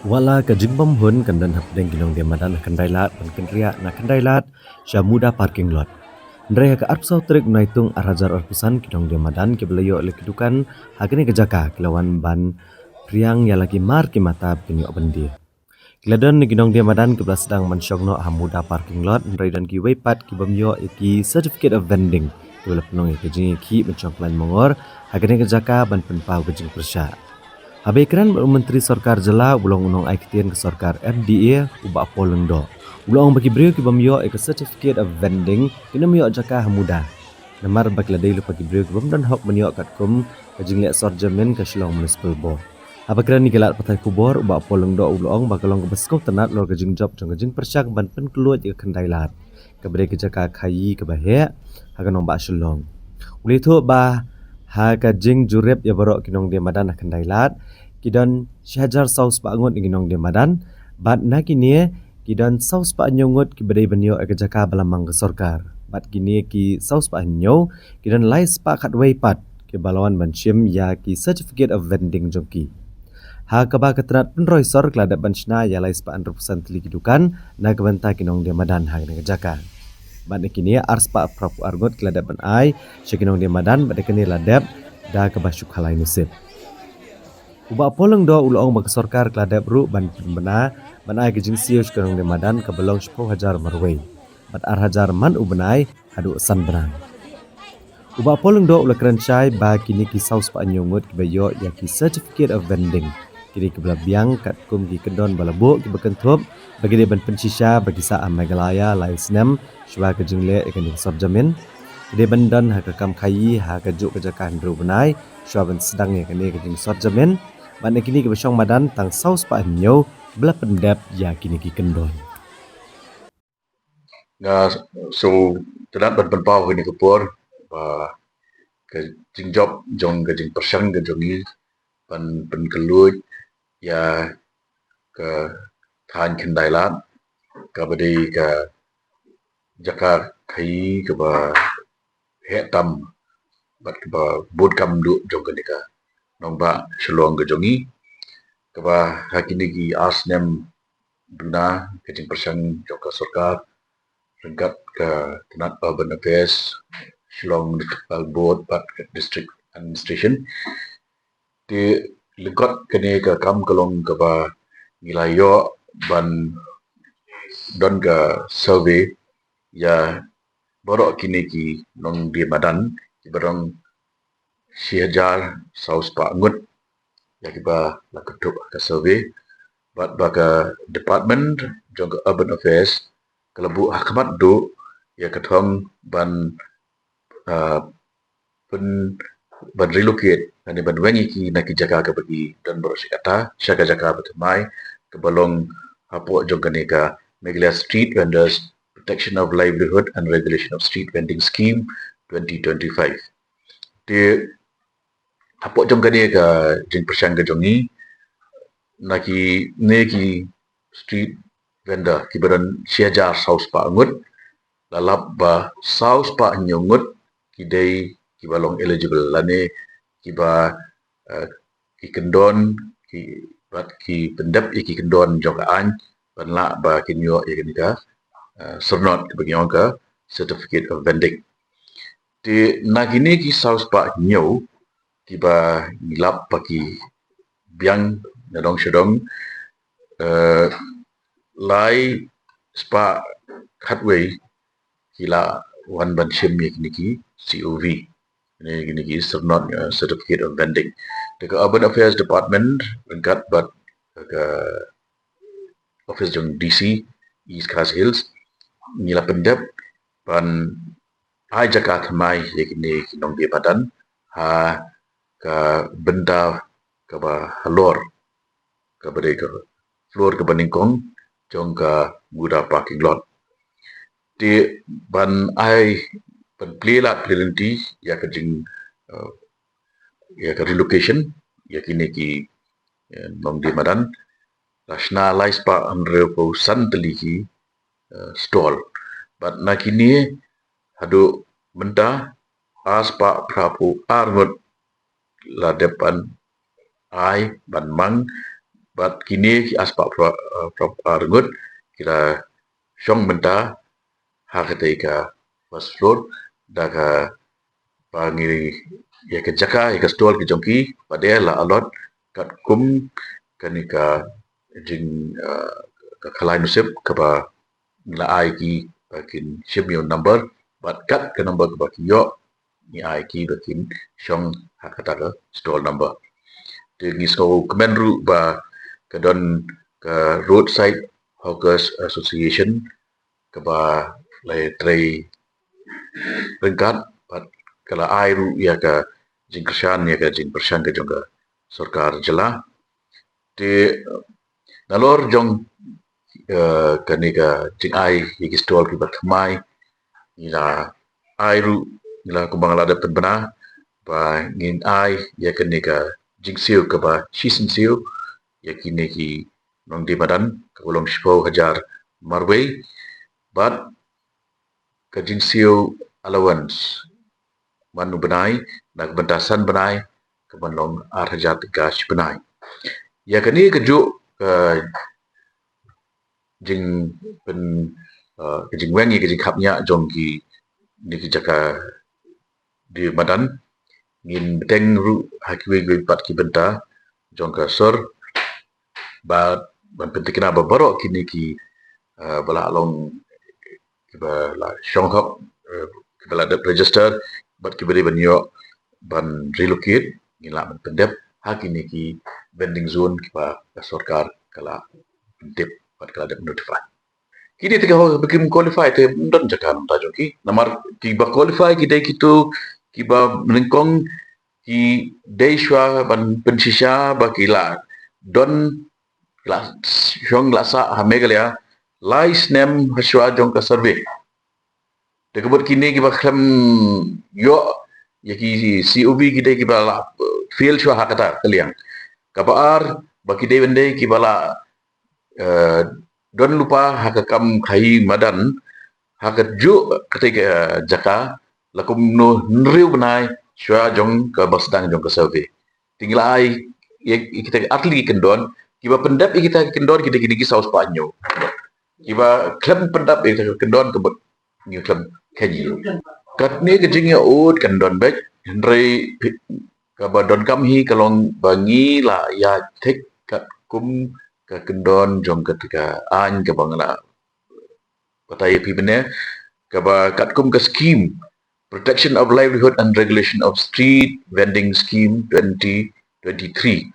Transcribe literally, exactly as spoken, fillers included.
Wat la ka jingbymhun kan don hapdeng ki nongdie madan ha Khyndai Lad ban kynriah na Khyndai Lad sha Muda Parking Lot, hynrei ha ka arphew saw tarik u Naitung ar hajar arphew san ki nongdie madan kiba la ïoh ïa la ki dukan ha kane ka jaka ki la wan ban phriang ïa la ki mar ki mata ba kin ïoh ban die. Ki la don na ki nongdie madan kiba la sdang ban shong noh ha Muda Parking Lot, hynrei don kiwei pat ki bym ïoh ïa ki certificate of vending kiba la pynlong ïa ka jingïakhih ban shong khlaiñ mangor ha kane ka jaka ban pynpaw ka jingpyrshah. Haba ïakren bad u Myntri Sorkar Jylla uba long u nongai ktien ka sorkar M D A, u Bah Paul Lyngdoh, u la ong ba ki briew ki bym ïoh ïa ka certificate of vending kin ym ïoh jaka ha Muda, namar ba ki la dei lypa ki briew ki bym don hok ban ïoh katkum ka jingleh sor jamin ka Shillong Municipal Board. Haba kren ïa ki lad pathai khubor, u Bah Paul Lyngdoh u la ong ba ka long kaba sngewtynnat halor ka jingjop jong ka jingpyrshang ban pynkhlaiñ ïa ka Khyndai Lad, kaba dei ka jaka khaïi kaba heh ha ka nongbah Shillong. U la ïathuh ba ha ka jingjurip ïa baroh ki nongdie madan ha Khyndai Lad, ki don shi hajar saw spah ngut ki nongdie madan, bad na kine ki don saw spah hynñiew ngut kiba dei ban ïoh ïa ka jaka ba la mang ka sorkar, bad kine ki saw spah hynñiew ki don lai spah khatwei pat kiba la wan ban shim ïa ki certificate of vending jong ki. Ha kaba ka tnat pynroi sor ka la dep ban shna ïa lai spah hynriewphew san tylli ki dukan na ka bynta ki nongdie madan ha kane ka jaka. Bad na kine ar spah phraphew ar ngut ki la dep ban ai sha ki nongdie madan, bad kane la dep da kaba shu khalai nusip. U Bah Paul Lyngdoh u la ong ba ka sorkar ka la dep ruh ban pynbna ban ai ka jingsiew sha ki nongdie madan kaba long shiphew hajar marwei, bad ar hajar man u bnai haduh san bnai. U Bah Paul Lyngdoh u la kren shai ba kine ki saw spah hynñiew ngut kiba ïoh ïa ki certificate of vending ki dei kiba la biang katkum ki kyndon ba la buh kiba kynthup ba ki dei ban pynshisha ba ki sah ha Meghalaya lai snem shuwa ka jingleh ïa kane ka sor jamin. Ki dei ban don ha ka kam khaïi ha kajuh ka jaka hynriew bnai shuwa ban sdang ïa kane ka jingsor jamin. Bad na kine kiba shong madan tang saw spah hynñiew ba la pyndep ïa kine ki kyndon. Nga sngewtynnat ban pynpaw ha kane ka por ba ka jingjop jong ka jingpyrshang ka jong ngi ban pynkhlaiñ ïa ka thaiñ Khyndai Lad, kaba dei ka jaka khaïi kaba heh tam bad kaba bun kam duh jong kane ka nongbah Shillong ka jong ngi, kaba ha kine ki ar snem duna ka jingpyrshang jong ka sorkar ryngkat ka tnat Urban Affairs, Shillong Municipal Board bad ka District Administration. Te lyngkot kane ka kam ka long kaba ngi la ïoh ban don ka survey ïa baroh kine ki nongdie madan kiba long shi hajar saw spah ngut ïa kiba la kynthup ha ka survey, bad ba ka department jong ka Urban Affairs ka la buh ha khmat duh ïa ka thong ban, ah, pyn ban relocate lane ban weng ïa ki na ki jaka kaba ki don baroh shi katta sha ka jaka ba thymmai kaba long hapoh jong kane ka Meghalaya Street Vendors Protection of Livelihood and Regulation of Street Vending Scheme twenty twenty-five. Te hapoh jong kane ka jingpyrshang ka jong ngi, na kine ki street vendor kiba don shi hajar saw spah ngut, la lap ba saw spah hynñiew ngut ki dei kiba long eligible lane kiba, eh, ki kyndon ki, bad ki pyndep ïa ki kyndon jong ka aiñ ban lah ba kin ïoh ïa kane ka, eh, syrnod kaba ngi ong ka certificate of vending. Te na kine ki saw spah hynñiew kiba ngi lap ba ki biang nadong shadong, eh, lai spah khatwei ki la wan ban shim ïa kine ki C O V, kine, kine ki syrnod, eh, certificate of vending. Te ka Urban Affairs Department ryngkat bad ka office jong D C East Khasi Hills ngi la pyndep ban ai jaka thymmai ïa kine ki nongdie madan ha ka bynta kaba halor, kaba dei ka floor kaba nyngkong jong ka Muda Parking Lot. Te ban ai, ban plie lad plie lynti ïa ka jing, eh, ïa ka relocation ïa kine ki, eh, nongdie madan, la shna lai spah hynriewphew san tylli ki, eh, stall. Bad na kine haduh mynta ar spah phraphew ar ngut la dep ban ai ban mang Bad kine ki arspah phra- eh, phra- arngut ki la shong mynta ha katei ka first floor da kaba ngi ïa ka jaka ïa ka stall ki jong ki pat de la allot katkum kane ka jing eh, ka khalai nusip kaba la ai ki ba kin shim ïa u number bad kat ka number kaba ki ïoh ngi ai ki ba kin shong ha kata ka stall number. Te ngi sngewkmen ruh ba ka don ka Roadside Hawkers Association kaba la trei ryngkat bad ka la ai ruh ïa ka jingkyrshan ïa ka jingpyrshang ka jong ka sorkar jylla. Te nalor jong eh, kane ka jingai ïa ki stall kiba thymmai ngi la ai ruh ngi la kumba nga la dep pynbna ba ngin ai ïa kane ka jingsiew kaba shisien siew ïa kine ki nongdie madan kaba long shiphew hajar marwei bad ka jingsiew allowance man u bnai na ka bynta san bnai ka ban long ar hajar tyngka shi bnai. Ïa kane kajuh ka jingpyn eh, ka jingweng ïa ka jingkhapngiah jong kine ki jaka die madan ngin bteng ruh ha kiwei kiwei pat ki bynta jong ka sor bad ban pyntikna ba baroh kine ki eh, ba la long kiba la shong hok eh, kiba la dep register bad kiba dei ban ïoh ban relocate ngin lah ban pyndep ha kine ki vending zone kiba ka sorkar ka la pyntip bad ka la dep notify. Kine te ka hok ba kim qualify te ym don jaka nangta jong ki namar kiba qualify ki dei kito kiba nyngkong ki dei shuwa ban pynshisha ba ki la don la shong la sah ha Meghalaya lai snem ha shuwa jong ka survey. Te ka mut kine kiba khlem ïoh ïa ki C O V ki dei kiba la fail shuwa ha kata ka liang. Kaba ar ba ki dei ban dei kiba la eh, don lypa ha ka kam khaïi madan ha kajuh katei ka jaka la kumno hynriew bnai shuwa jong kaba sdang jong ka survey. Te ngi la ai ïa kita artylli ki kyndon kiba pyndep ïa kita ki kyndon ki dei kine ki saw spah hynñiew. Kiba khlem pyndep ïa kita ki kyndon ka mut ngi khlem kheiñ ïa u. Katne ka jingïaud kan don beit hynrei kaba donkam hi ka long ba ngi la ïaid thik katkum ka kyndon jong kata ka aiñ kaba nga la batai ïa phi mynne kaba katkum ka scheme Protection of Livelihood and Regulation of Street Vending Scheme twenty twenty-three.